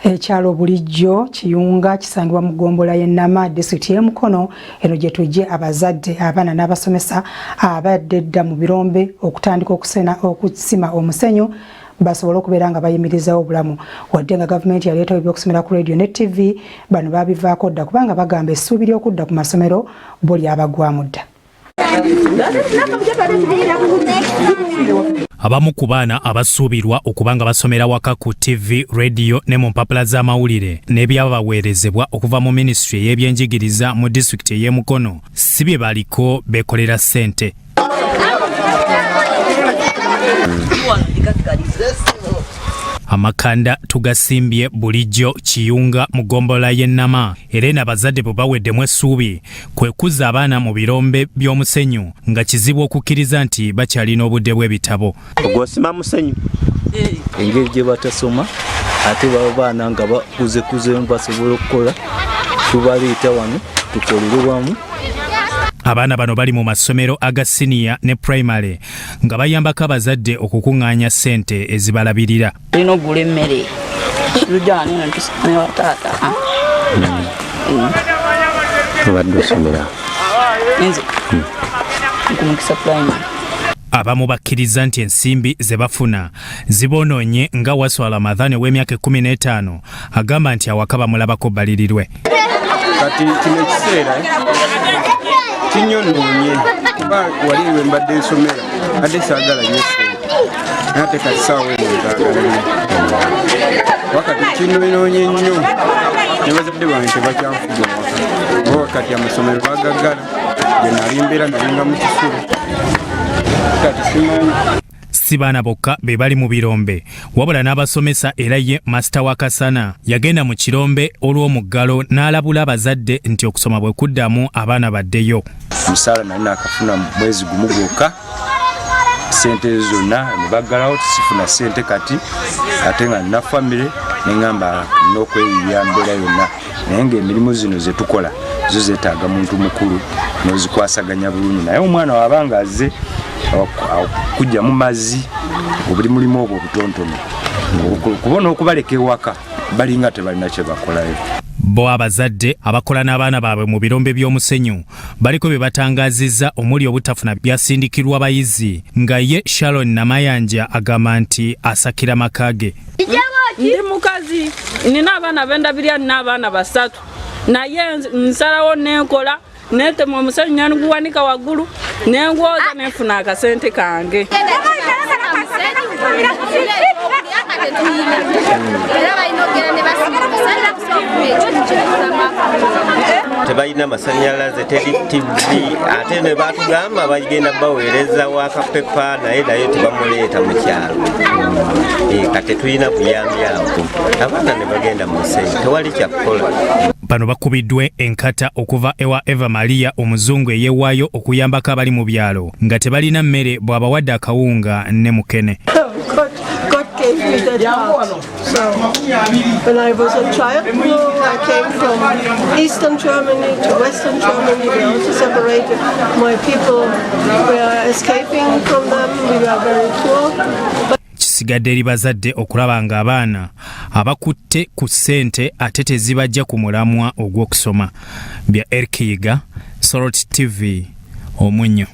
Ekyalo Bulijjo Kiyunga kisangibwa mu ggombolola y'e Nama, disitulikiti y'e Mukono. Eno gye tujje abazadde, abaana n'abasomesa abadde edda mu birombe okutandika okusena okusima omusenyu basobole okubeera nga bayimirizawo obulamu. Wadde nga gavumenti yaleetawo ebyokusomera ku radio ne TV, bano babivaako dda kubanga bagamba essuubi ly'okudda ku masomero bo lyabagwamu dda. Abamu ku baana abasuubirwa okuba nga basomera waka ku TV, radio ne mu mpapula z'amawulire n'ebyabaweerezebwa okuva mu minisitule ey'ebyenjigiriza mu disitulikiti ey'e Mukono si bye baliko beekolera ssente. Amakanda tugasimbye Bulijjo Kiyunga mu ggombolola y'e Nama, era eno abazadde bwe baweddemu essuubi kwe kuzza abaana mu birombe by'omusenyu nga kizibu okukkiriza nti bakyalina obudde bw'ebitabo. Ogwosima musenyu. Engeri gye batasoma ate baba baana nga bakuzekuzemu basobola okukola, tubaleeta wano tukolere wamu. Abaana bano bali mu masomero aga siniya ne pulayimale nga bayambako abazadde okukuŋŋaanya ssente ezibalabirira. Tulina okugula emmere, tujja wano eno tusome wa taata. Obadde osomera? Nze ku Mukisa Primary. Abamu bakkiriza nti ensimbi ze bafuna ziboonoonye, nga Waswa Ramadhan ow'emyaka 15 agamba nti awaka bamulabako bbalirirwe. Kati kino ekiseera kinyonoonye kuba wali we mbadde nsomera adde saagala nnyo ssente, naye ate kati saawa eno nzaagala nnyo. Wakati kinonoonye nnyo ne bazadde bange tebakyanfuga awaka, oba kati amasomero bagaggala, gye nali mbeera nalinga mu kisulo, kati simanyi. Si baana bokka be bali mu birombe, wabula n'abasomesa, era ye Masita wa Kasana yagenda mu kirombe olw'omuggalo n'alabula abazadde nti okusoma bwe kuddamu abaana baddeyo. Omusaala nali nakafuna mwezi gumu gwokka, sente zonna nebaggalawo, tisifuna sente kati ate nga nina famire, neŋamba nina okweyiya mbeera yonna, naye ngaemirimu zino zetukola zo zetaaga muntu mukulu nozikwasaganya bulungi, naye omwana wabanga azze okujja mu mazzi obuli mulimu obwo obutontono kuba n'okubaleka ewaka balinga tebalina kyebakolayo. Bo abazadde abakola n'abaana baabwe mu birombe by'omusenyu baliko bye batangaazizza, omuli obutafuna byasindikirwa bayizi, nga ye Sharon Namayanja agamba nti asakira maka ge. Ndi mukazi, nina abaana bendabirya, nina abaana basatu, naye nsalawo nenkola, netema omusenyu nenguwanika waggulu, nengwoza, nenfuna akasente kange. Tebalina masanyalaze, teri TV, ate ne batugamba bagenda baweereza wakapepa, naye naye tebamuleeta mu kyalo. Kati tetulina buyambi awo, abaana ne bagenda mu nsenyi, tewali kyakukola. Bano bakubiddwa enkata okuva ewa Eva Maria omuzungu eyeewaayo okuyambako abali mu byalo nga tebalina mmere, bw'abawadde akawunga ne mukene. God gave me that heart. So when I was a child, I came from Eastern Germany to Western Germany. We also separated. My people were escaping from them. We were very poor. But Kisigadde eri bazadde okulaba ng'abaana abakutte ku ssente ate tezibajja ku mulamwa ogw'okusoma. Bya Erkiyiga, Salt TV, Omunnyo.